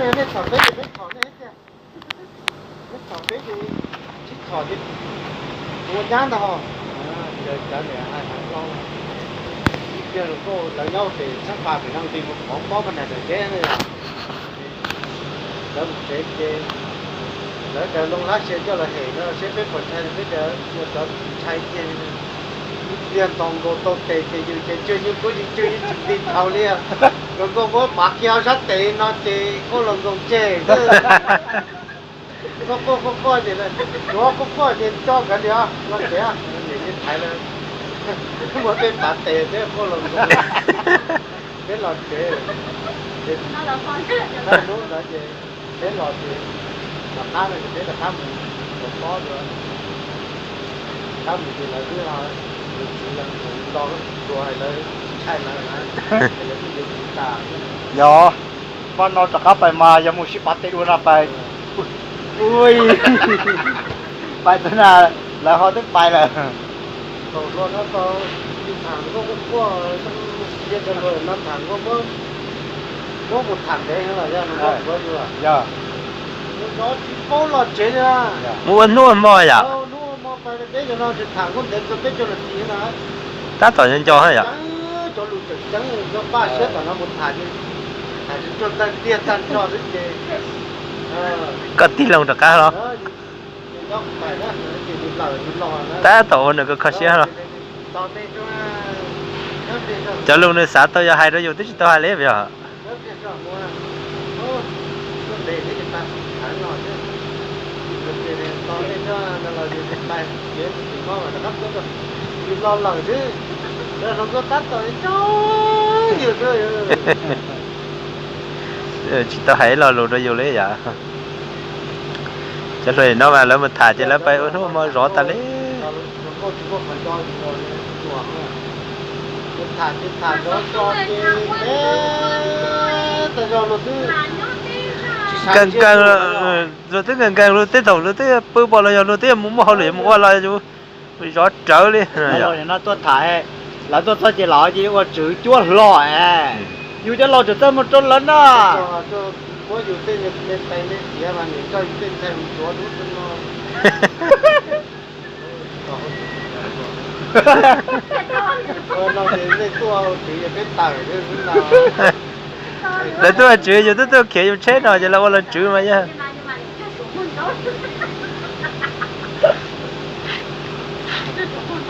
Nej txhom peb ces peb txhom nej thiab tiag. Peb txhom peb ces sib txhom ces ua nyab ntag ho. Cov niam hais heev los ib pliag hluas nkauj lawv nyob pem Xab Pas pem no nqis mus qhov pob pab nam daim teb no yog. Lawv mus tsev ces lawv daws loo lab sia coj los hem no seb peb puas ntshai, peb daws ua cov ntshai kiag. Ib pliag ntaus nkaus tau tes ces yus ces tsw yus kuj yeej tsw yeej tsis nti dhau li. Hluas nkauj muab pav kiag ob sab tes no ces quaj los nkaus tseg. Quaj quaj quaj quaj ces, quaj quaj ces coj nkawd li os, los tsev os, niam yeej thaiv lawm. Muab peb pav tes peb quaj los nkaus, peb los tsev. Ces hnub ntawd ces peb los ces rov qab no ces peb rov qab mus rau pob dua, rov qab mus ces lawv twb, tus txiv los tus hluas hais lawv tsis ntshai lawv na, ces lawv twb yuav mus tas. Yog, pab no rov qab pais mas yog mus sib pav tes dua no pais. Ui, pais txog na, lawv ho twb pais lawm. Thaum hluas no tau tham nkauj quaj quaj, sia rau hluas no tham nkauj muab, muab mus tham ntev los yog no yog, yog, no tsis paub los tsev li. Mus ua hnub ua hmo yom. Hnub ua hmo pais peb cov no tham nkauj ntev txog peb caug nas this na. Tab tom nco nco yom. Cov lus tseem ceeb, koj npaj siab tom no mus tham, tham tsis cuag tag tiag tag nrho xwb ces koj tig loo rov qab los. Tab tom ua nws koj kho siab los. Cov lus nws xav tau yog hais rau yus twb tsis tau hais li yog. Tsis tau hais lo lus rau yus li yom. Cov hluas no mas lawv mus tham ces lawv pais ua hnub ua hmo zov tas li. Nkees nkees, luag twb nkees nkees, luag tej thaum luag twb pw npaum los yog luag twb mus muaj hauj lwm mus ua los yus zov rawv li. No tuaj tham, lawv tuaj txog ces los cia ua tswv cuab hlo es, yus cov laus tseem txawj mus rau lawv na. Lawv tuaj ua tswv yus twb tuaj khiav yus tsheb no ces lawv ua los tswv mas yog.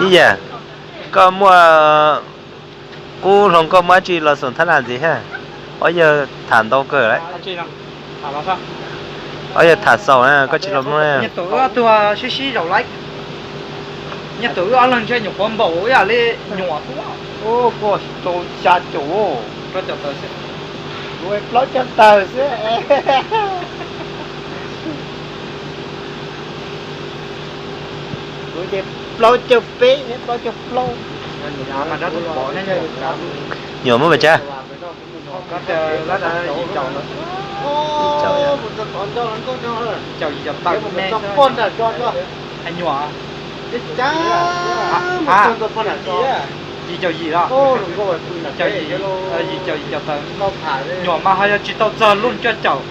Ib yam, koj muaj qub hluas nkauj muaj dab tsi los xoom thab laj ntxiv thiab. Ob yawg tham ntau kawg lawm. Ob yawg tham xaus na, koj tsis los mloog. Nyias tus wb ob tug sib sib zaum lawm. Nyias tus wb ob leeg ntshe nyuam qhuav npaum ib yam li nyuam xwb. Rau xya caum, rau caum tawm xwb. Kuv plaub caug tawm xwb. Kuv ces plaub caug peb, plaub caug plaub. Nyuam muab pes tsawg? Yim caum yim los? Yim caum yim los? Yim caum yim, yim caum yim caum tawm. Nyuam mas ho yog tsis tau txog lub cuaj caum.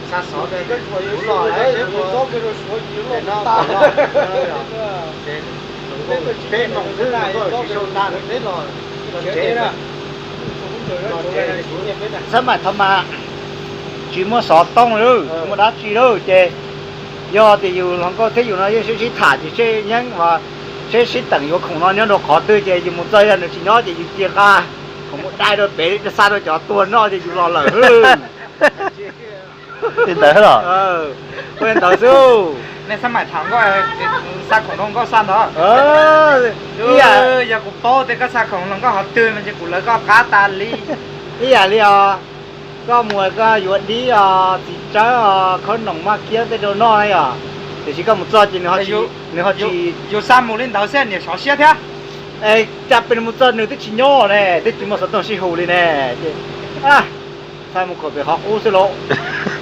Xab maim thaum mas tsis muaj xov tooj li, tsis muaj dab tsi li ces yog tias yus hluas nkauj thiab yus no yeej sib sib tham ces seb yeeb, seb sib teem yuav khoom no nyob rau qhov twg ces yus mus txog yog nws tsis nyob ces yus cia qa khoom mus dai rau pem xa rau cov tuag noj ces yus los lawm. Li ntawd los? Ua li ntawd xwb. Nej xab maim tham nkauj, xa khoom rau nkauj xa ntawd. Yog kuv paub tias koj xa khoom rau nkauj qhov twg no ces kuv lawv koj qab tas li. Ib yam li os, koj mus koj yuav dib os, txiv tsawb os, khaub noom maj kiab tej rau noj na yom. Tiam sis koj mus txog ces nws ho tsis, yus xa mus li ntawd xwb niam sov siab thiab. Es cas pes mus txog nws twb tsis nyob ne, twb tsis muaj xov tooj sib hu li ne. Ces xa mus khuam pem qhov qub xwb lauj.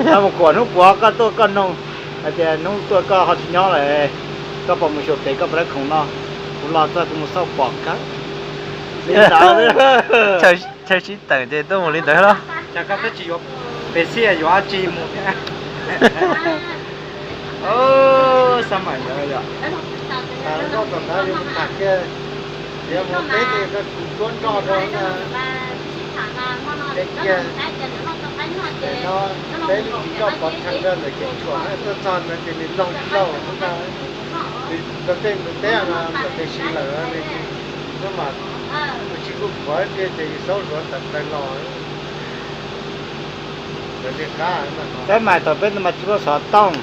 Xa mus khuam hnub puav koj tuaj koj noog hais tias hnub tuaj koj ho tsis nyob lawm, koj puas mus xyuas pem koj puas dab khoom no, kuv los txog kuv mus xauj pom kawg. Li ntawd. Chaw sib teem ces tuaj mus li ntawd los? Cas koj twb tsis yuav Pes xiab yuav dab tsi mus thiab? Xab maim ntawd yom. Tham nkauj tom ntawd yuav mus tham kiag, yuav mus peb ces kuv tuab nroj rau na. Peb kiag, no peb lub tsis nroj pov theem rau ntawm kev tshuam, tuaj txog ntawd ces nws laug laug ntag. Nws rau tej mus teb no tau pes si lawm, nws mas nws tsis kuj khuav kiag ces yus xaub zuav tawm plaws los. Xab maim thaum peb mas tsis muaj xov tooj,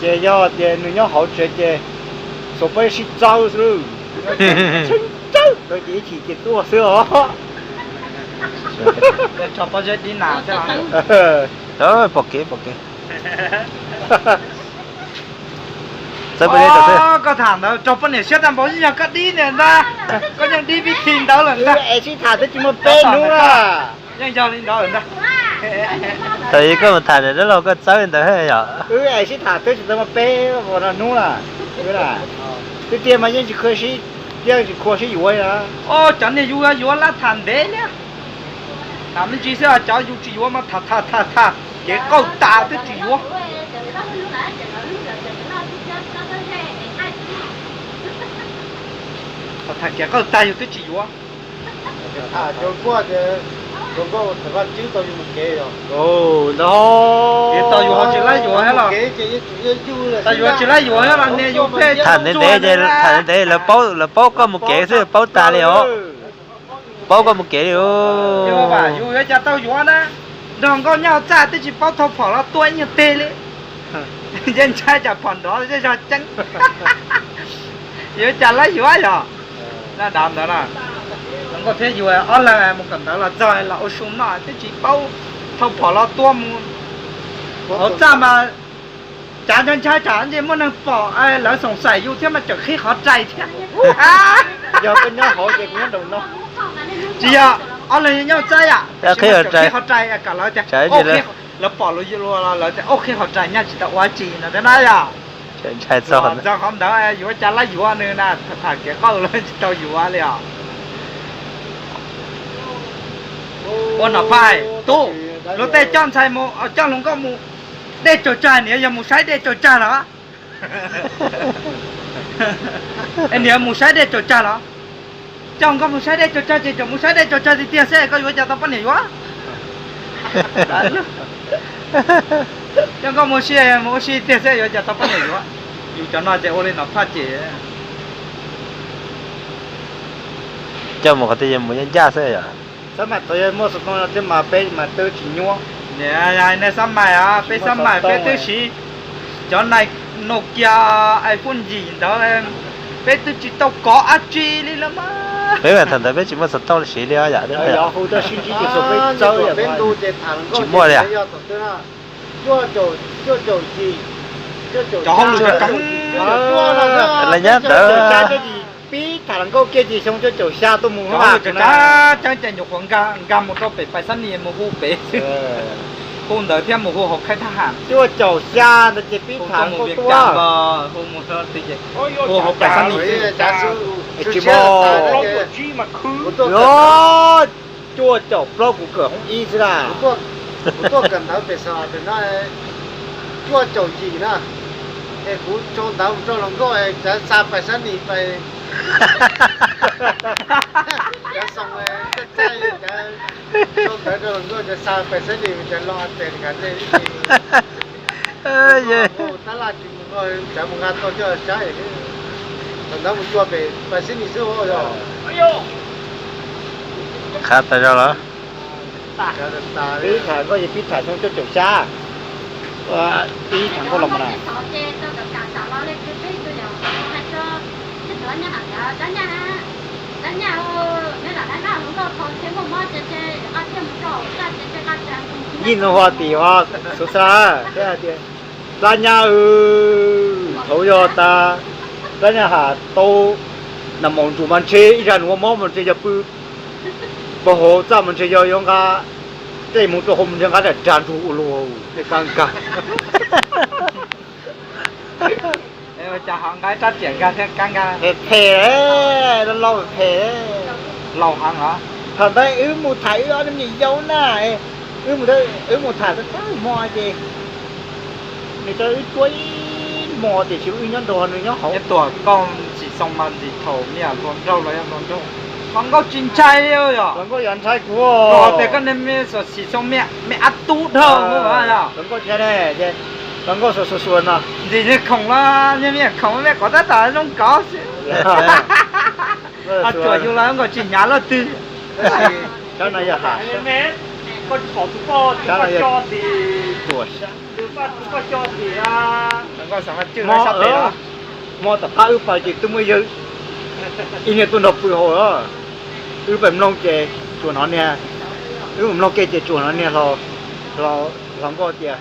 ces yog tias nws nyob hauv tsev ces xuas peb sib txawb xwb, txhawb txawb tau ces ib chim ces tuaj xwb os. Pom kev, pom kev. Koj tham ntawd raug poj niam siab tag npaum, yeej yog koj dib niam ntag, koj yeej dib pib thi ntawd lawm ntag. Es sib tham twb tsis muaj peb hnub na. Yeej yog li ntawd ntag. Thaum koj mus tham niam dab laug koj txawb li ntawd yom. Wb es sib tham twb tsis tau muaj peb no hnub na. Twb tiag mas yeej tsis, yeej tsis khuav sib yuav li na. Cov niag yus yuav lab tham ntev thiab. Tham me ntsis xwb, cov yus tsis yuav mas tham tham tham tham kev qauj tas twb tsis yuav. Tham kev qauj tas yus twb tsis yuav. Ntag, tau yus ho tsis lab yuav thiab los, tau yus ho tsis lab yuav thiab los niag yus pheej tham ntev ntev, tham ntev ntev lawv paub, lawv paub koj mus kev xwb paub tas li os. Paub koj mus kev li. Yus yuav cas tau yuav na, nrog nkauj nyob hauv txaj twb tsis paub thau phom los tua ib nyuag teg li. Yeej ntshai tsam phom nrov zej zog ceeb. Yuav cas lab yuav yog. Dab ntawd na, nkauj thiab yus ob leeg mus kawm ntawv los txog los ua su noj twb tsis paub thau phom los tua mus hauv txaj mas cav ntshai ntshai tsam ntshe muaj neeg pom lawv xoom xaim yus thiab mas tseem qhib qhov rais thiab. Yog koj nyob hauv ces kuv nyob nraum no. Tsis yog, ob leeg nyob txaj yam, qhib qhov rais kom lawv tias, lawv pom lawv tias, auj, qhib qhov rais nyaj tsis tau ua tsi no thiab na yom. Txog qhov ntawd yuav cas lab yuav nws na, tham kev qauj los tsis tau yuav li os. Ua nom phaj, tub, luag tej coj ntxhais, coj hluas nkauj mus dej tsaws tsag, niam yog mus saib dej tsaws tsag los? Niam mus saib dej tsaws tsag los? Coj nkauj mus saib dej tsaws tsag ces tseem mus saib dej tsaws tsag tiag tiag xwb, koj yuav cas tau poj niam yuav? Coj nkauj mus si, mus ua si tiag xwb yuav cas tau poj niam yuav? Yus cov no ces ua li nom phaj ces coj mus qhov twg mus ncaj ncaj xwb yom. Xab maim thaum yog muaj xov tooj no thiab mas peb mas twb tsis nyuaj. Nej xab maim, peb xab maim peb twb siv cov nai Nokia, iPhone yim ntawd, peb twb tsis tau kov dab tsi li lawm mas. Peb mas thaum ntawd peb tsis muaj xov tooj siv li os yom. Cov hauj lwm cov coob, lawv nyob ntawd. Pib tham hluas nkauj kiag ces xyoo cuaj caum xya tuaj mus, cov hauj lwm coob ces nyuam qhuav nkag mus rau pem pais xab nis mus hu pem. Hu ntawd thiab mus hu hauv khaib thab ham. Cuaj caum xya ntawd ces pib tham hluas nkauj tuaj. Hu hauv pais xab nis, tsis muaj. Cuaj caum plaub kuv kawm hoob ib xwb na. Kuv tuaj kawm ntawv pem Xas Las pem no cuaj caum yim na, es kuv sau ntawv mus rau hluas nkauj, cov xa pais xab nis pais, cov xoo txaij txaij, cov sau ntawv rau hluas nkauj, cov xa pais xab nis, cov los tes nkav tes ib ce. Tab laj tsis mus, cov mus nqa tau coj saib. Thaum ntawd mus cuag pem pais xab nis xwb yog. Qhab tas zog los? Pib tham nkauj ces pib tham xyoo cuaj caum xya, pib tham nkauj los mas na. Yij no hais tias, Xab Las, Plab Nyab, thaum yog tas Plab Nyab has tau nag maum ntsum mas ntshe ib zag nws ua mob mas ntshe yog pw pab hauv txaj mas ntshe yog yuav nqa dlej mus rau hauv mas ntshe nqa dag dag ntsug ua luaj, dej kab nkag. Cas ho nqa rab riam nkag thiab kab nkag? Phem phem, laus laus phem. Laus heev os. Thaum ntawd wb mus tham wb ob tug me nyuam yaus na, Wb mus tham tau tag hmo ces nws coj wb tuaj ib hmo tiam sis wb nyob nrog nws nyob hauv. Tuam koj tsis xoo mas ntxim thaum niam hluas nraug los yog hluas nraug. Hluas nkauj tsis ntshai li yom. Hluas nkauj yog ntshai kuv. Tias koj niag me xyov tsis xoo me ab tub dhau yom. Hluas nkauj thiab ne, hluas nkauj xuas xuas xuas no. Ntxim niag khoom los niag me khoom me qhov tab tom zoo kov xwb. Tsuas yus los nkauj tsis hnyav luaj twg. Sab no yog ha. Sab no yog tsuas. Hmo tom qab wb pais ces twb muaj yawg ib niag tuaj nrog pw hauv. Wb pais mloog ces tsuas hnov niag, wb mus mloog kiag ces tsuas hnov niag hluas nkauj tias,